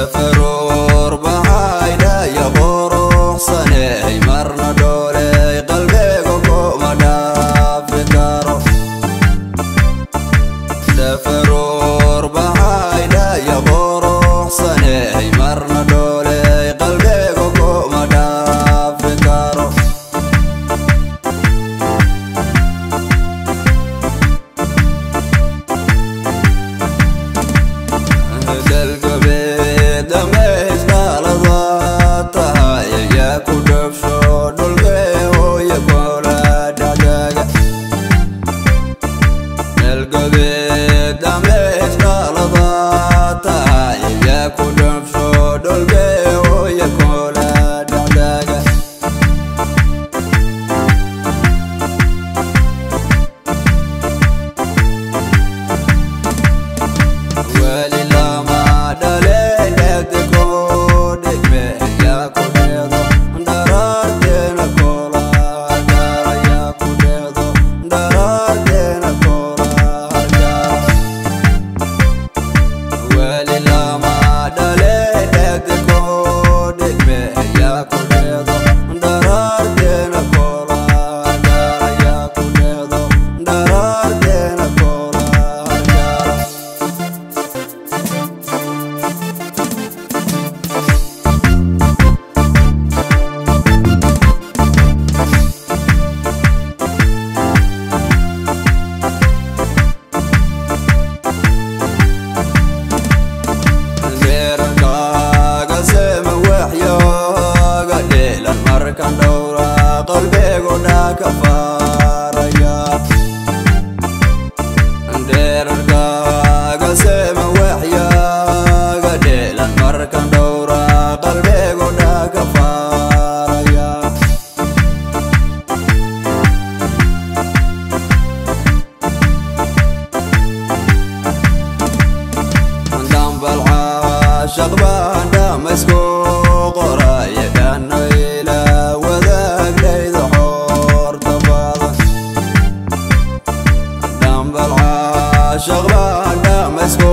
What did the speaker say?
Dhafaruur baxaydhaya quruxsaney, marna dhooley qalbigu kuma dhaafi karo. Dhafaruur baxaydhaya quruxsaney, marna dhooley qalbigu kuma dhaafi karo. Dalgabeed dhamaysdhalada tahay, yaa ku dhabsho dhulkee hooye kula dhexdaaga. Dalgabeed dhamaysdhalada tahay, yaa ku dhabsho dhulkee hooye kula dhexdaaga. Weli lama dhaleen dhegdego dhigme, yaa ku dheedo dharaarteena kula hargaara, yaa ku dheedo dharaarteena kula hargaara. Weli lama dhaleen dhegdego dhigme, yaa ku dheedo dharaarteena kula hargaara, yaa ku dheedo dharaarteena kula hargaara. Dheerarkaaga sema waxyooga dheelan, markan dhowra qalbigu dhaka faaraya. Dheerarkaaga sema waxyooga dheelan, markan dhowra qalbigu dhaka faaraya. Dambal caashaq baan dhamaysku qoraya, dhano ila wadaagdhayda xoorta badan. Dambal caashaq baan dhamaysku